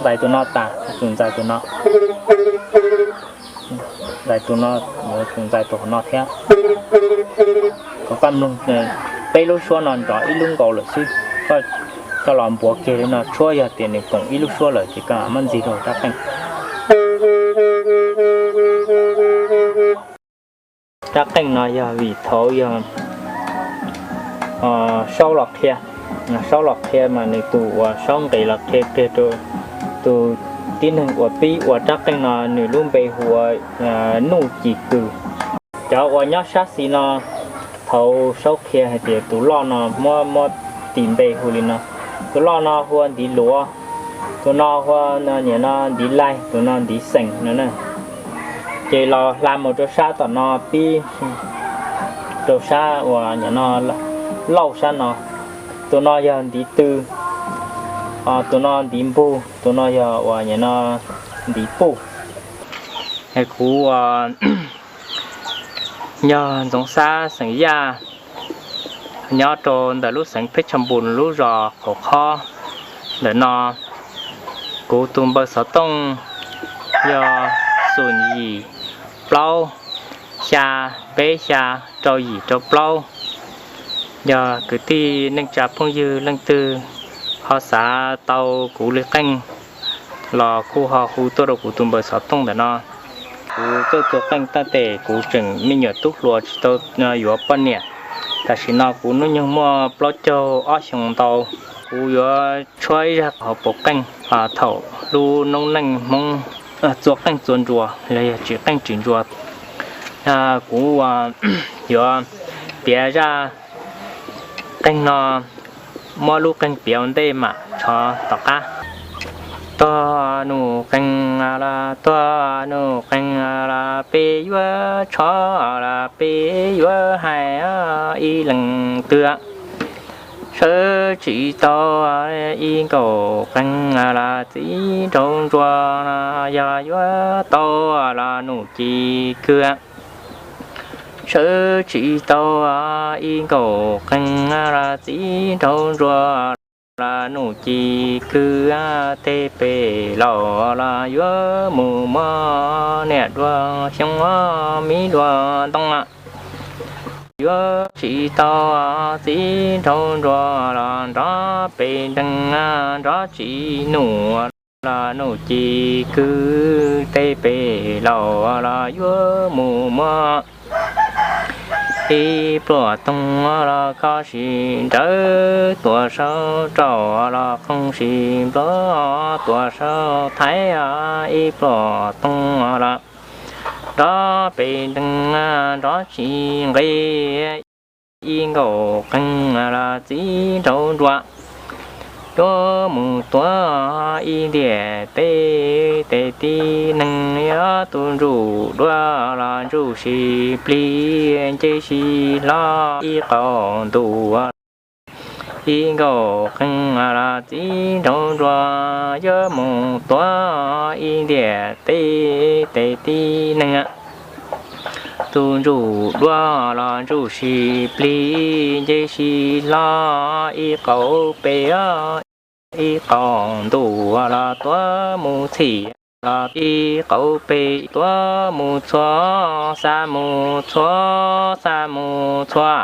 Ntxais tus no tas, tsum ntxais tus no. Ntxais tus no, yuav tsum ntxais tus no thiab. Kom koj mloog, peb lub suab no nrov ib lub nkaus lawm xwb. Koj coj los npuav kiag li no, tshuav yog tias nws koom ib lub suab lawm ces koj muab ntxig rau rab qeej. Rab qeej no yog vim thaud yog Saub los qhia, Saub los qhia mas nws tus uas Saub nqis los qhia kiag rau tus tib neeg uas pib ua rab qeej no, nws lub npe hu ua Nuj Ci Kws. Cov uas nyob sab xis no, thaud Saub qhia hais tias tus loj no muab, muab tis npe hu li no. Tus loj no hu ua Ntiv Luav, tus no hu ua, nim no Ntiv Laig, tus no Ntiv Xeem no na. Ces los hla mus rau sab tom no pib rau sab uas nim no Lauj sab no. Tus no yog Ntiv Tw, tus no Ntiv Npug, tus no yog uas nim no Ntiv Puj. Es kuv uas yog Ntxoov Xab xeem Yaj, nyob rau ntawm lub xeev Pheb Tshaj Npus lub zos Qaum Qhob ntawm no. Kuv tus npawb xov tooj yog xoom yim plaub xya peb xya rau yim rau plaub. Yog kwv tij neej tsa phooj ywg leej twg ho xav tau kuv li qeej los kuj ho hu tuaj rau kuv tus npawb xov tooj ntawm no. Kuv tuaj tua qeej tag tes kuv tseem me nyuam tub hluas tsis tau yuav poj niam. Tam sim no kuv hnub nyoog muaj plaub caug ob xyoos ntau. Kuv yuav tshuab ib zaj hauv paus qeej thaum lub noob neej Hmoob txua qeej txua nruas los yog tsim qeej tsim nruas. Kuv yuav piav zaj qeej no, muab lub qeej piav ua ntej mam tshov tom qab. Tuag num qeej los, tuag num qeej los, peb yuav tshov los peb yuav hais ib leeg twg. Sawv tsis tau ib nkaus qeej los txiv nraug ntsuag, yog yuav tau los Nuj Ci Kws. Sawv tsis tau ib nkaus qeej los txiv nraug ntsuag, los Nuj Ci Kws, tej pem laus los yuav mus muab niam dua xyoob, miv dua ntoo. Yuav tsis tau txiv nraug ntsuag los nrov pes nreeg, nrov tsis num los Nuj Ci Kws, tej pem laus los yuav mus muab ib pluag toog los kho sis nrawv tuaj saum rauj los qhoo sis npluav tuaj saum thaiv, ib pluag toog los nrov pes nreeg, nrov tsis nqis, ib nkaus qeej los txiv nraug ntsuag. Yuav mus tuav ib ntiam teb, tes tib neeg yuav tus ntsuj duav los ntsuj sis plig, nce sis hlo ib qau ntuj. Ib nkaus qeej los txiv nraug ntsuag, yuav mus tuav ib ntiam teb, tes tib neeg tus ntsuj duav los ntsuj sis plig, nce sis hlo ib qau pem, ib qau ntuj los tuav mus txhij, los ib qau pem tuav mus txhua, xa mus txhua, xa mus txhua.